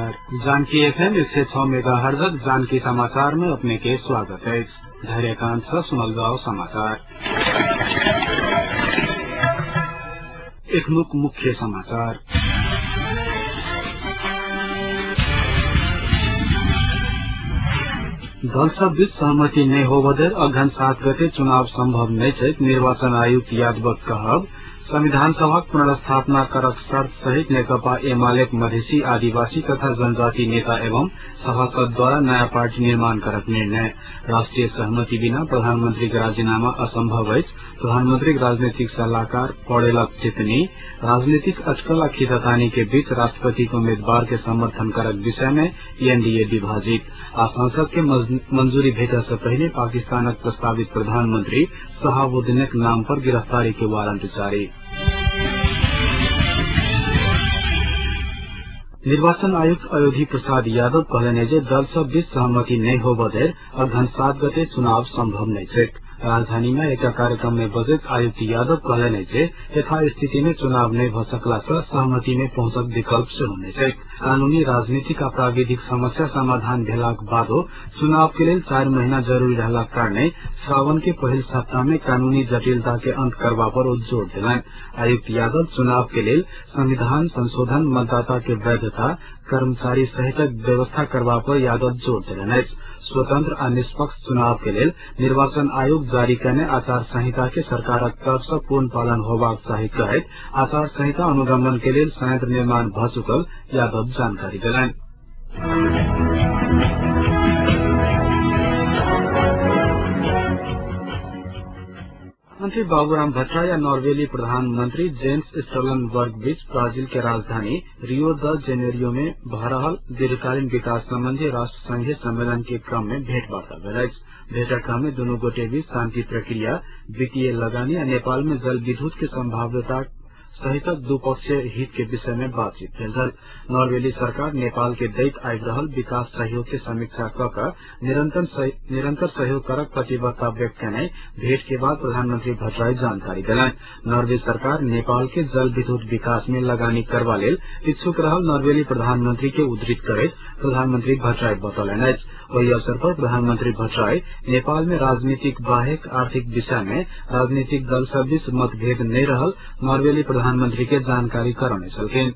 नमस्कार। जानकी एफएम 106 मेगाहर्जक जानकी समाचार में अपने के स्वागत है। धैर्यकांत से सुनल जाओ समाचार। एखनुक मुख्य समाचार। दल सब बीच सहमति नहीं होबदेर अघन 7 गते चुनाव संभव नहीं छै निर्वाचन आयुक्त यादवक कहब। संविधान सभाक पुनर्स्थापना करक शर्त सहित नेकपा एमालेक मधेसी आदिवासी तथा जनजाति नेता एवं सभासद द्वारा नयाँ पार्टी निर्माण करक निर्णय। राष्ट्रिय सहमति बिना प्रधानमंत्री के राजीनामा असंभव अछि। प्रधानमंत्री राजनीतिक सलाहकार पौडेलक चेतनी। राजनीतिक अटकल आ खींचातानी के बीच राष्ट्रपति के उम्मीदवार के समर्थन करक विषय में एनडीए विभाजित। आ संसद के मंजूरी भेटय से पहले पाकिस्तानक प्रस्तावित प्रधानमंत्री शहाबुद्दीनक नाम पर गिरफ्तारी के वारंट जारी। निर्वाचन आयुक्त अयोधी प्रसाद यादव कहलनि जे दल सब बीच सहमति नहीं होबदेर अघन 7 गते चुनाव संभव नहीं छै। राजधानी में एक कार्यक्रम में बजैत आयुक्त यादव कहलनि जे यथास्थिति में चुनाव नहीं भ सकला से सहमति में पहुंचक विकल्प सेहो नहीं छै। कानूनी, राजनीतिक आ प्राविधिक समस्या समाधान भेलाक बादो चुनाव के लेल 4 महीना जरूरी रहलाक कारणे श्रावण के पहिल सप्ताह में कानूनी जटिलता के अंत करबा पर ओ जोर देलनि। आयुक्त यादव चुनाव के लेल संविधान संशोधन, मतदाता के वैधता, कर्मचारी सहितक व्यवस्था करबा पर यादव जोर देलनि अछि। स्वतंत्र आ निष्पक्ष चुनाव के लेल निर्वाचन आयोग जारी कयने आचार संहिता के सरकारक तरफ से पूर्ण पालन होबाक चाही कहैत आचार संहिता अनुगमन के लेल संयंत्र निर्माण भ चुकल यादव जानकारी देलनि। मंत्री बाबूराम भट्टराई आ नॉर्वेली प्रधानमंत्री जेन्स स्टोल्टेनबर्ग बीच ब्राजील के राजधानी रियो द जेनेरियो में भ रहल दीर्घकालीन विकास संबंधी राष्ट्र संघीय सम्मेलन के क्रम में भेंटवार्ता भेल अछि। भेंटक क्रम में दुनू गोटे बीच शांति प्रक्रिया, वित्तीय लगानी आ नेपाल में जल विद्युत के संभाव्यता सहितक द्विपक्षीय हित के विषय में बातचीत भेल छल। नॉर्वेली सरकार नेपाल के दैत आबि रहल विकास सहयोग के समीक्षा क कऽ निरंतर सहयोग करक प्रतिबद्धता व्यक्त कयने भेंट के बाद प्रधानमंत्री भट्टराई जानकारी देलनि। नॉर्वे सरकार नेपाल के जल विद्युत विकास में लगानी करबा लेल इच्छुक रहल नॉर्वेली प्रधानमंत्री के उद्धृत करैत प्रधानमंत्री भट्टराई बतौलनि अछि। ओहि अवसर पर प्रधानमंत्री भट्टराई नेपाल में राजनीतिक बाहेक आर्थिक विषय में राजनीतिक दल सब बीच मतभेद नहीं रहल नॉर्वेली प्रधानमंत्री के जानकारी करौने छलखिन।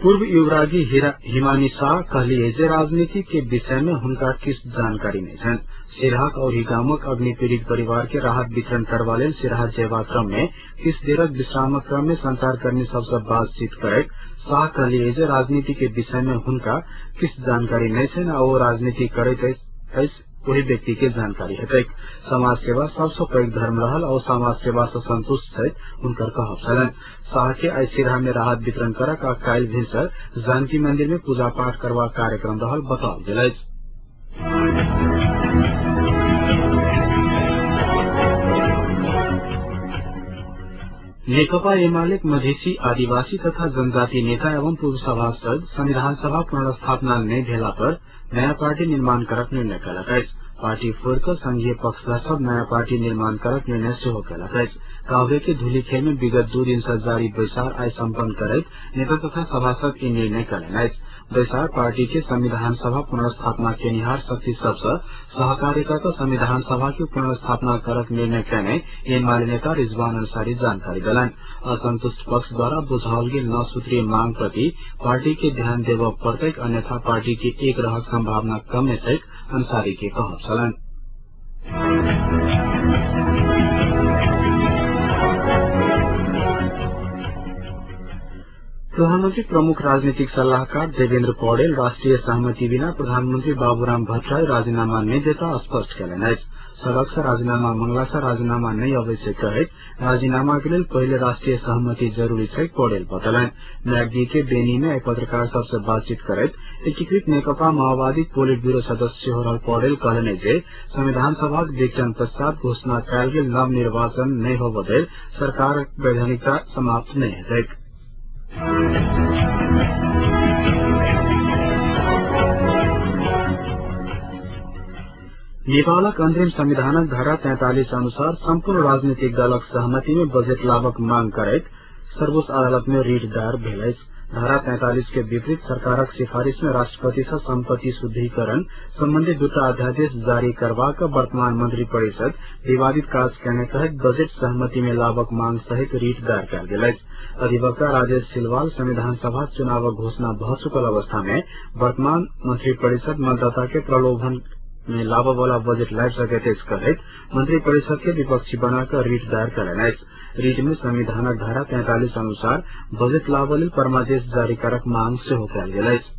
पूर्व युवराजी हिमानी शाह कहलिए जे राजनीति के विषय में हुनका किछ जानकारी नहीं छनि। सिरहाक औरी गामक अग्नि पीड़ित परिवार के राहत वितरण करबा लेल सिरहा जेबाक क्रम में किछ देरक विश्रामक क्रम में संचारकर्मी सबसे बातचीत करैत शाह कहलिए जे राजनीति के विषय में हुनका किछ जानकारी नहीं छनि आ ओ राजनीति करैत अछि ओहि व्यक्ति के जानकारी हेतैक। समाज सेवा सबसँ पैघ धर्म रहल और समाज सेवा से संतुष्ट छथि हुनकर कहब छलनि। शाह के आइ सिरहा में राहत वितरण करक आ काल्हि भिनसर जानकी मंदिर में पूजा पाठ करबाक कार्यक्रम रहल बताओल गेल अछि। नेकपा एमालेक मधेसी आदिवासी तथा जनजाति नेता एवं पूर्व सभासद संविधान सभा पुनर्स्थापना नहीं भेला पर नयाँ पार्टी निर्माण करक निर्णय कयलक अछि। पार्टी फोड़ि कऽ संघीय पक्ष सब नयाँ पार्टी निर्माण करक निर्णय सेहो कयलक अछि। काभ्रे के धूलिखेल में विगत 2 दिन से जारी बैसार आइ सम्पन्न करैत नेता तथा सभासद ई निर्णय कयलनि अछि। बैसार पार्टी के संविधान सभा पुनर्स्थापना केनिहार शक्ति सबसँ सहकार्य कऽ कऽ संविधान सभा के पुनर्स्थापना करक निर्णय कयने एमाले नेता रिजवान अंसारी जानकारी देलनि। असंतुष्ट पक्ष द्वारा बुझाओल गेल 9 सूत्रीय मांग प्रति पार्टी के ध्यान देबय पड़तैक, अन्यथा पार्टी के एक रहक संभावना कमे छैक अंसारी के कहब छलनि। प्रधानमंत्री प्रमुख राजनीतिक सलाहकार देवेन्द्र पौडेल राष्ट्रिय सहमति बिना प्रधानमंत्री बाबूराम भट्टराई राजीनामा नहीं देता स्पष्ट कयलनि अछि। सड़क से राजीनामा मंगला से राजीनामा नहीं अबै छै कहैत राजीनामा के लेल पहिले राष्ट्रिय सहमति जरूरी छै पौडेल बतौलनि। म्याग्दी के बेनी में एक पत्रकार सबसे बातचीत करैत एकीकृत नेकपा माओवादी पोलिट ब्यूरो सदस्य सेहो रहल पौडेल कहलनि जे संविधान सभाक विघटन पश्चात घोषणा कयल गेल नव निर्वाचन नहीं होबय सरकारक वैधानिकता समाप्त नहीं हेतैक। नेपालक अंतरिम संविधानक धारा 43 अनुसार सम्पूर्ण राजनीतिक दलक सहमति में बजेट लाभक मांग करैत सर्वोच्च अदालत में रिट दायर भेल अछि। धारा 43 के विपरीत सरकारक सिफारिश में राष्ट्रपति सँ सम्पत्ति शुद्धिकरण सम्बन्धी दूटा अध्यादेश जारी करबाक वर्तमान मंत्री परिषद विवादित काज केने कहैत बजेट सहमति में लाभक मांग सहित रिट दायर कयल गेल अछि। अधिवक्ता राजेश सिलवाल संविधान सभा चुनावक घोषणा भ चुकल अवस्था में वर्तमान मंत्री परिषद मतदाता के प्रलोभन में लाबऽ वाला बजेट लाबि सकैत अछि कहैत मंत्री परिषद के विपक्षी बना कऽ रिट दायर कयलनि अछि। रिट में संविधानक धारा 43 अनुसार बजेट लाबऽ लेल परमादेश जारी करक मांग सेहो कयल गेल अछि।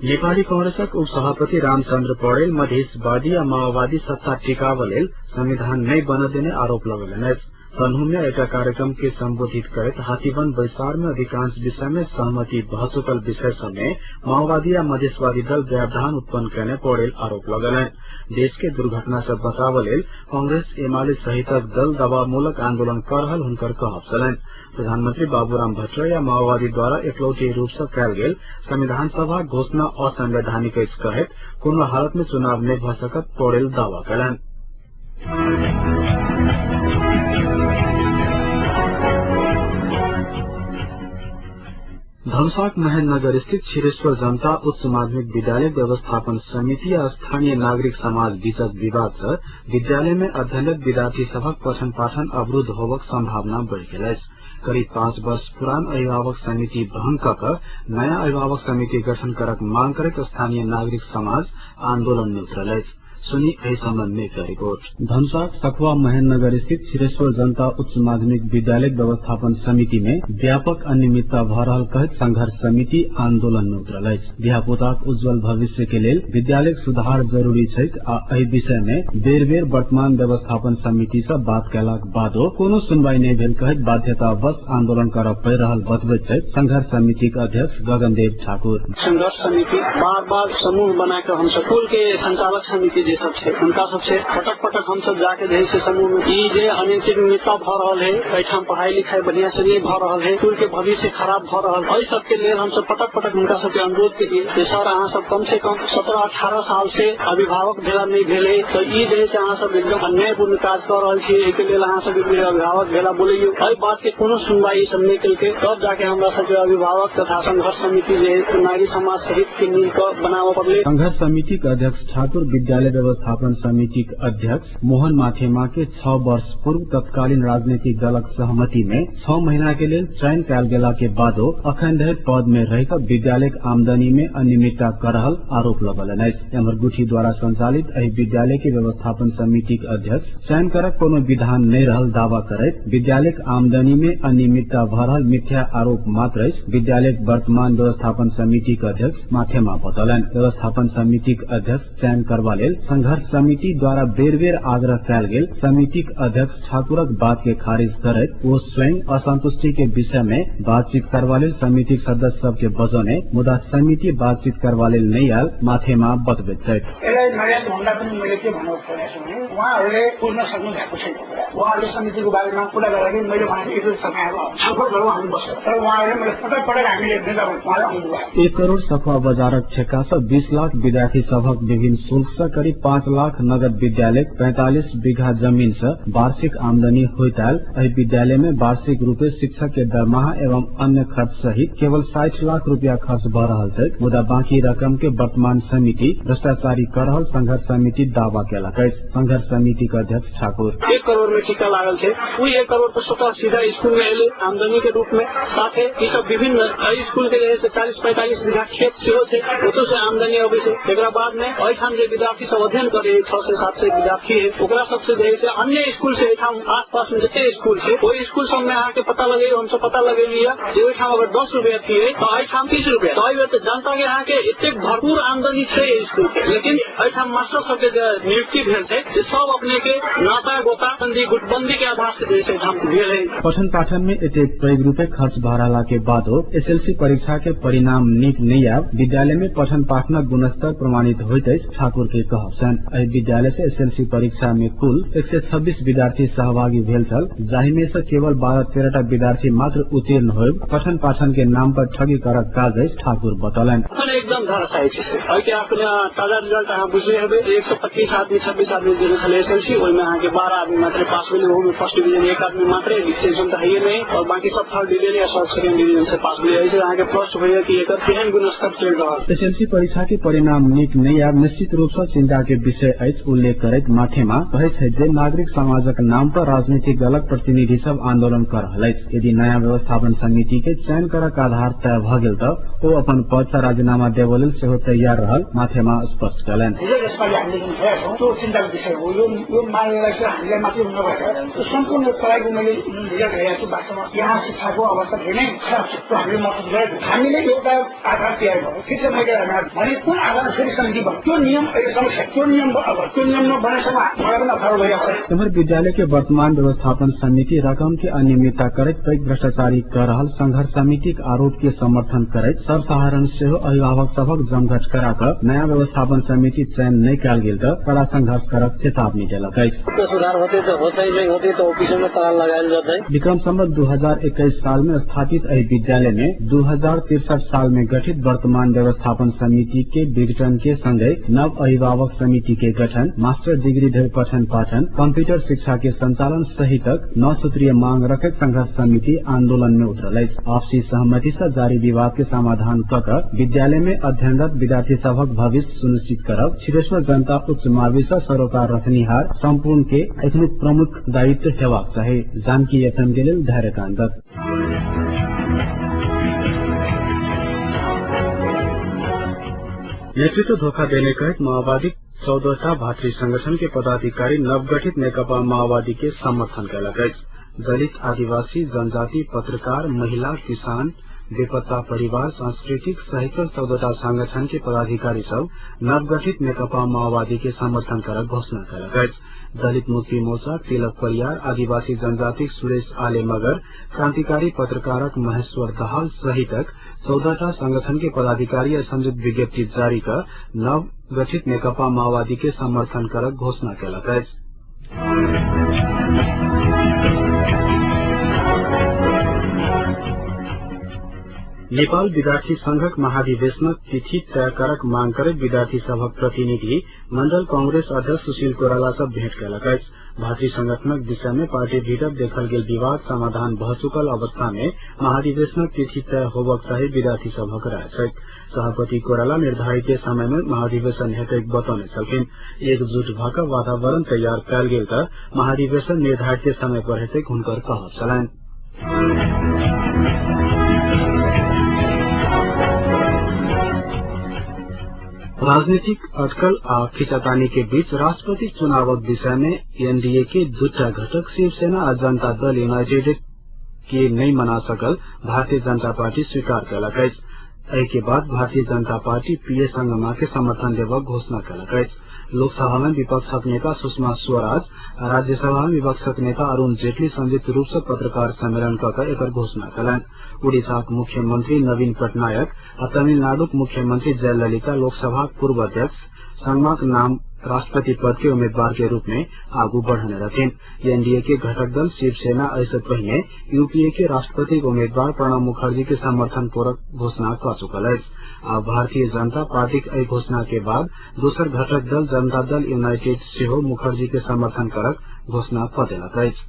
नेपाली कांग्रेसक उपसभापति रामचन्द्र पौडेल मधेसवादी आ माओवादी सत्ता टिकाबऽ लेल संविधान नहि बनऽ देने आरोप लगौलनि अछि। तनहुँ में एकटा कार्यक्रम के संबोधित करैत हाथीवन बैसार में अधिकांश विषय में सहमति भ चुकल विषय सब में माओवादी आ मधेसवादी दल व्यवधान उत्पन्न केने पौडेल आरोप लगौलनि। देश के दुर्घटना से बचाबऽ लेल कांग्रेस एमाले सहितक दल दबावमूलक आंदोलन क रहल हुनकर कहब छलनि। प्रधानमंत्री बाबूराम भट्टराई आ माओवादी द्वारा एकलौटी रूप सँ कयल गेल संविधान सभा घोषणा असंवैधानिक अछि कहैत कोनो हालत में चुनाव नहि भ सकत पौडेल दावा कयलनि। धनुषाक महेन्द्रनगर स्थित क्षीरेश्वर जनता उच्च माध्यमिक विद्यालय व्यवस्थापन समिति आ स्थानीय नागरिक समाज बीचक विवाद सँ विद्यालय में अध्ययनरत विद्यार्थी सभक पठन पाठन अवरूद्ध होबक संभावना बढ़ि गेल अछि। करीब 5 वर्ष पुरान अभिभावक समिति भंग क कऽ नयाँ अभिभावक समिति गठन करक मांग करैत स्थानीय नागरिक समाज आंदोलन में उतरल अछि। सुनी एहि संबंध में एक रिपोर्ट। धनुषाक सखुआ महेन्द्रनगर स्थित क्षीरेश्वर जनता उच्च माध्यमिक विद्यालय व्यवस्थापन समिति में व्यापक अनियमितता भ रहल कहैत संघर्ष समिति आंदोलन में उतरल अछि। धियापुताक उज्जवल भविष्य के लेल विद्यालयक सुधार जरूरी छैक आ एहि विषय में बेर बेर वर्तमान व्यवस्थापन समिति सँ बात कयलाक बादो कोनो सुनवाई नहि भेल कहैत बाध्यतावश आंदोलन करऽ पड़ि रहल बतबैत छथि संघर्ष समितिक अध्यक्ष गगनदेव ठाकुर। संघर्ष समिति बार बार समूह बना के हम स्कूल के संचालक समिति जे सब छै हुनका सब से पटक पटक हम सब जाके जे है समूह में ई जे अनियमितता भ रहल है, एहिठाम पढ़ाई लिखाई बढ़िया से नहीं भ रहल है, स्कूल के भविष्य खराब भ रहल है, एहि सब के लेल हम सब पटक पटक हुनका सबके अनुरोध केलिए जे सर अहाँ सब कम से कम 17-18 साल से अभिभावक भेला नहीं भेले तो ई जे है से अहाँ सब एकदम अन्यायपूर्ण काज कर रहल छी, एहि के लेल अहाँ सब अभिभावक भेला बोलैयो। एहि बात के कोनो सुनवाई सब नहीं केलकै, तब जाके हमरा सबके अभिभावक तथा संघर्ष समिति जे नागरिक समाज सहित के मिल कऽ बनाबऽ पड़लै। संघर्ष समितिक अध्यक्ष ठाकुर विद्यालय व्यवस्थापन समितिक अध्यक्ष मोहन माथेमा के 6 वर्ष पूर्व तत्कालीन राजनीतिक दलक सहमति में 6 महीना के लेल चयन कयल गेला के बादो अखन धरि पद में रहि कऽ विद्यालयक आमदनी में अनियमितता कर रहल आरोप लगौलनि अछि। एम्हर गुठी द्वारा संचालित एहि विद्यालय के व्यवस्थापन समितिक अध्यक्ष चयन करक कोनो विधान नहि रहल दावा करैत विद्यालयक आमदनी में अनियमितता भ रहल मिथ्या आरोप मात्र अछि। विद्यालयक वर्तमान व्यवस्थापन समितिक अध्यक्ष माथेमा बतौलनि। व्यवस्थापन समितिक अध्यक्ष चयन करबा लेल संघर्ष समिति द्वारा बेर बेर आग्रह कयल गेल। समितिक अध्यक्ष ठाकुरक बात के खारिज करैत ओ स्वयं असंतुष्टि के विषय में बातचीत करबा लेल समितिक सदस्य सबके बजौने, मुदा समिति बातचीत करबा लेल नहि आयल माथेमा बतबैत छथि। यसलाई नयाँ भन्दा पनि मैले के भन्नु खोजेको छु भने उहाँहरूले बुझ्न सक्नु भएको छैन कुरा। उहाँहरूले समितिको बारेमा कुरा गर्दाखेरि मैले भनेको एकचोटि तपाईँहरू छलफल गरौँ हामी बसेर, तर उहाँहरूले मैले पटक पटक हामीले उहाँले आउनुभयो। 1 करोड़ सखुआ बजारक ठेक्का सँ 20 लाख विद्यार्थी सभक विभिन्न शुल्क सँ करीब 5 लाख नगद विद्यालय 45 बीघा जमीन सँ वार्षिक आमदनी होइत आयल। एहि विद्यालय में वार्षिक रूपे शिक्षक के दरमाहा एवं अन्य खर्च सहित केवल 60 लाख रुपया खर्च भ रहल छै, मुदा बाकी रकम के वर्तमान समिति भ्रष्टाचारी कर रहल संघर्ष समिति दावा केलक अछि। संघर्ष समिति के अध्यक्ष ठाकुर 1 करोड़ में ठिक्का लागल छै, उ 1 करोड़ तो स्वतः सीधा स्कूल में एलै आमदनी के रूप में। साथे ई सब विभिन्न एहि स्कूल के जे है से 40-45 बीघा खेत सेहो छै, ओतौ से आमदनी अबै छै। एकरा बाद में एहिठाम जे विद्यार्थी सब अध्ययन करे 600-700 विद्यार्थी है, ओकरा सबसे जे है से अन्य स्कूल से एहिठाम आसपास में जते स्कूल छै ओहि स्कूल सब में अहाँके पता लगैयो, हमसब पता लगेलियै जे ओहिठाम अगर 10 रुपया फी है तो एहिठाम 30 रुपया, तो एहि बेर जनता के अहाँके एतेक भरपूर आमदनी छै एहि स्कूल के। लेकिन एहिठाम मास्टर सबके जे नियुक्ति भेल छै से सब अपने के नाता गोता बंदी गुटबंदी के आधार से जे छै एहिठाम भेल है। पठन पाठन में एतेक पैघ रूपे खर्च भ रहला के बादो एसएलसी परीक्षा के परिणाम नीक नहि आयब विद्यालय में पठन पाठनक गुणस्तर प्रमाणित होइत अछि, ठाकुर के कहब कहब छनि। एहि विद्यालय से एसएलसी परीक्षा में कुल 126 विद्यार्थी सहभागी भेल छल, जाहि में से केवल 12-13 टा विद्यार्थी मात्र उत्तीर्ण होय पठन पाठन के नाम पर ठगी करक काज अछि, ठाकुर बतौलनि। एकदम धराशायी छै। एहिके अपने ताजा रिजल्ट अहाँ बुझले हेबै, 125 आदमी 26 आदमी देने छलै एसएलसी, ओहिमे अहाँके 12 आदमी मात्र पास भेलै, ओहोमे फर्स्ट डिवीजन 1 आदमी मात्र, डिस्टिंक्शन तऽ हैये नहि, और बाकी सब थर्ड डिवीजन या सेकेंड डिवीजन से पास भेलै। एहिसँ अहाँके प्रश्न होइए कि एकर केहन गुणस्तर चलि रहल। एसएलसी परीक्षा के परिणाम नीक नहि आयब निश्चित रूप सँ चिंता के विषय अछि उल्लेख करैत माथेमा कहै छै जे नागरिक समाजक नाम पर राजनीतिक दलक प्रतिनिधि सब आंदोलन कर रहल अछि। यदि नया व्यवस्थापन समिति के चयन करक आधार तय भऽ गेल तऽ ओ अपन पद सँ राजीनामा देबऽ लेल सेहो तैयार रहल माथेमा स्पष्ट कयलनि। यसपालि हामीले जुन छोडेका छौँ त्यो चिन्ताको विषय हो। यो मानेलाई चाहिँ हामीलाई मात्रै नभएर सम्पूर्ण तराईको मैले रिजल्ट हेरेको छु, वास्तवमा यहाँ शिक्षाको अवस्था धेरै नै खराब छ, त्यो हामीले महसुस गरेको छौँ। हामीले एउटा आधार तयार गर्यौँ, ठिक छ, मैले भने कुन आधार फेरि समिति बन्यो, त्यो नियम अहिलेसम्म छैन। त्यो नियम अब त्यो नियम नबनेसम्म मलाई पनि अप्ठ्यारो भइरहेको छ। एम्हर विद्यालय के वर्तमान व्यवस्थापन समिति रकम के अनियमितता करैत पैघ भ्रष्टाचारी कर रहल संघर्ष समितिक आरोप के समर्थन करैत सर्वसाधारण सेहो अभिभावक सभक जमघट करा कऽ नया व्यवस्थापन समिति चयन नहि कयल गेल तऽ कड़ा संघर्ष करक चेतावनी देलक अछि। सुधार होते तऽ होते, नहीं होते तो ऑफिस में ताला लगायल जेतै। विक्रम संवत 2021 साल में स्थापित एहि विद्यालय में 2063 साल में गठित वर्तमान व्यवस्थापन समिति के विघटन के संगे नव अभिभावक समिति के गठन, मास्टर डिग्री धरि पठन पाठन, कंप्यूटर शिक्षा के संचालन सहितक 9 सूत्रीय मांग रखैत संघर्ष समिति आंदोलन में उतरल अछि। आपसी सहमति से जारी विवाद के समाधान कऽ कऽ विद्यालय में अध्ययनरत विद्यार्थी सभक भविष्य सुनिश्चित करब क्षीरेश्वर जनता उच्च मावि सँ सरोकार रखनिहार सम्पूर्ण के एखनुक प्रमुख दायित्व हेबाक चाही। जानकी एफएम के लेल धैर्यकान्त दत्त। नेतृत्व धोखा देने कहैत माओवादी 14टा भातृ संगठन के पदाधिकारी नवगठित नेकपा माओवादी के समर्थन कयलक अछि। दलित, आदिवासी, जनजाति, पत्रकार, महिला, किसान, बेपत्ता परिवार, सांस्कृतिक सहित 14टा संगठन के पदाधिकारी सब नवगठित नेकपा माओवादी के समर्थन करक घोषणा कयलक अछि। दलित मुक्ति मोर्चा तिलक परियार, आदिवासी जनजातिक सुरेश आले मगर, क्रांतिकारी पत्रकारक महेश्वर दाहाल सहितक 14टा संगठन के पदाधिकारी संयुक्त विज्ञप्ति जारी कर नवगठित नेकपा माओवादी के समर्थन करक घोषणा कयलक अछि। नेपाल विद्यार्थी संघक महाधिवेशनक तिथि तय करक मांग करैत विद्यार्थी सभक प्रतिनिधि मंडल कांग्रेस अध्यक्ष सुशील कोइराला सँ भेंट कयलक अछि। भातृ संगठनक विषय में पार्टी भीतर देखल गेल विवाद समाधान भऽ चुकल अवस्था में महाधिवेशनक तिथि तय होबक चाही विद्यार्थी सभक राय छै। सभापति कोइराला निर्धारित समय में महाधिवेशन हेतै बतौने छलखिन। एकजुट भऽ कऽ वातावरण तैयार कयल गेल तऽ महाधिवेशन निर्धारित समय पर हेतै हुनकर कहब छलनि। राजनीतिक अटकल आ खिंचातानी के बीच राष्ट्रपति चुनावक विषय में एनडीए के दूटा घटक शिवसेना आ जनता दल यूनाइटेड के नहि मना सकल भारतीय जनता पार्टी स्वीकार कयलक अछि। एहि के बाद भारतीय जनता पार्टी पीए संगमा के समर्थन देबक घोषणा कयलक अछि। लोकसभा में विपक्षक नेता सुषमा स्वराज आ राज्यसभा में विपक्षक नेता अरुण जेटली संयुक्त रूप से पत्रकार सम्मेलन कऽ कऽ एकर घोषणा कयलनि। उड़ीसाक मुख्यमंत्री नवीन पटनायक आ तमिलनाडुक मुख्यमंत्री जयललिता लोकसभाक पूर्व अध्यक्ष संगमाक नाम राष्ट्रपति पद के उम्मीदवार के रूप में आगू बढ़ने रहथिन। एनडीए के घटक दल शिवसेना एहिसँ पहिने यूपीए के राष्ट्रपति उम्मीदवार प्रणब मुखर्जी के समर्थन पूरक घोषणा कऽ चुकल अछि। आ भारतीय जनता पार्टीक एहि घोषणा के बाद दोसर घटक दल जनता दल यूनाइटेड सेहो मुखर्जी के समर्थन करक घोषणा कऽ देलक अछि।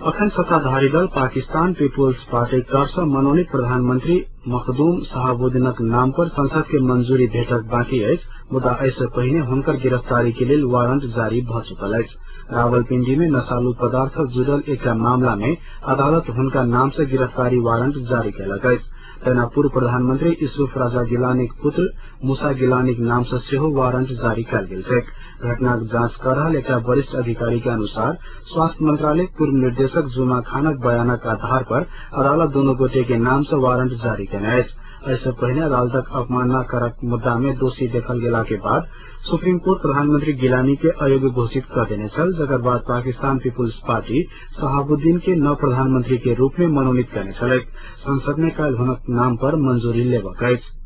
अखन सत्ताधारी दल पाकिस्तान पीपुल्स पार्टीक तरफ सँ मनोनीत प्रधानमंत्री मखदूम शहाबुद्दीनक नाम पर संसद के मंजूरी भेटक बाँकी अछि, मुदा एहिसँ पहिने हुनकर गिरफ्तारी के लेल वारंट जारी भऽ चुकल अछि। रावलपिंडी में नशालु पदार्थ सँ जुड़ल एकटा मामला में अदालत हुनका नाम से गिरफ्तारी वारंट जारी कयलक अछि। तहिना पूर्व प्रधानमंत्री यूसुफ राजा गिलानीक पुत्र मूसा गिलानीक नाम से सेहो वारंट जारी कयल गेल छैक। घटनाक जांच कर रहल एकटा वरिष्ठ अधिकारी के अनुसार स्वास्थ्य मंत्रालय पूर्व निर्देशक जुमा खानक बयानक आधार पर अदालत दुनू गोटे के नाम से वारंट जारी केने अछि। एहिसँ पहिने अदालतक अवमानना करक मुद्दा में दोषी देखल गेला के बाद सुप्रीम कोर्ट प्रधानमंत्री गिलानी के अयोग्य घोषित कर देने छल, जकर बाद पाकिस्तान पीपुल्स पार्टी शहाबुद्दीन के नव प्रधानमंत्री के रूप में मनोनीत करने छलैक। संसद में काल्हि हुनक नाम पर मंजूरी लेबक अछि।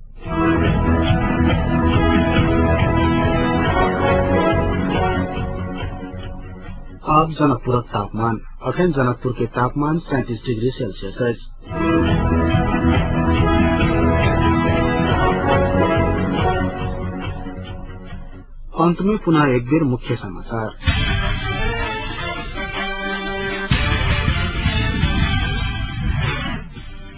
आब जनकपुरक तापमान। अखन जनकपुर के तापमान 37 डिग्री सेल्सियस अछि। अंत में पुनः एक बेर मुख्य समाचार।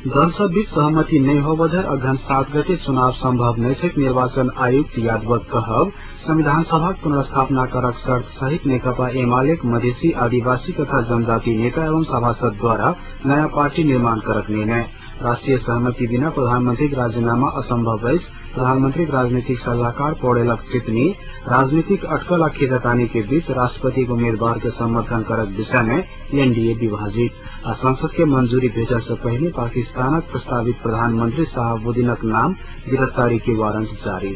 दल सब बीच सहमति नहि होबधर अघन 7 गते चुनाव संभव नहि छै, निर्वाचन आयुक्त यादवक कहब। संविधान सभाक पुनर्स्थापना करक शर्त सहित नेकपा एमालेक मधेसी आदिवासी तथा जनजाति नेता एवं सभासद द्वारा नयाँ पार्टी निर्माण करक निर्णय। राष्ट्रिय सहमति बिना प्रधानमंत्रीक राजीनामा असंभव अछि, प्रधानमंत्रीक राजनीतिक सलाहकार पौडेलक चेतनी। राजनीतिक अटकल आ खींचातानी के बीच राष्ट्रपतिक उम्मीदवार के समर्थन करक विषय में एनडीए विभाजित। आ संसद के मंजूरी भेटल से पहिने पाकिस्तानक प्रस्तावित प्रधानमंत्री शहाबुद्दीनक नाम गिरफ्तारी के वारंट जारी।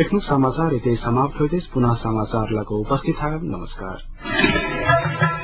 एखन समाचार एतै समाप्त होइत अछि। पुनः समाचार लऽ कऽ उपस्थित होयब। नमस्कार।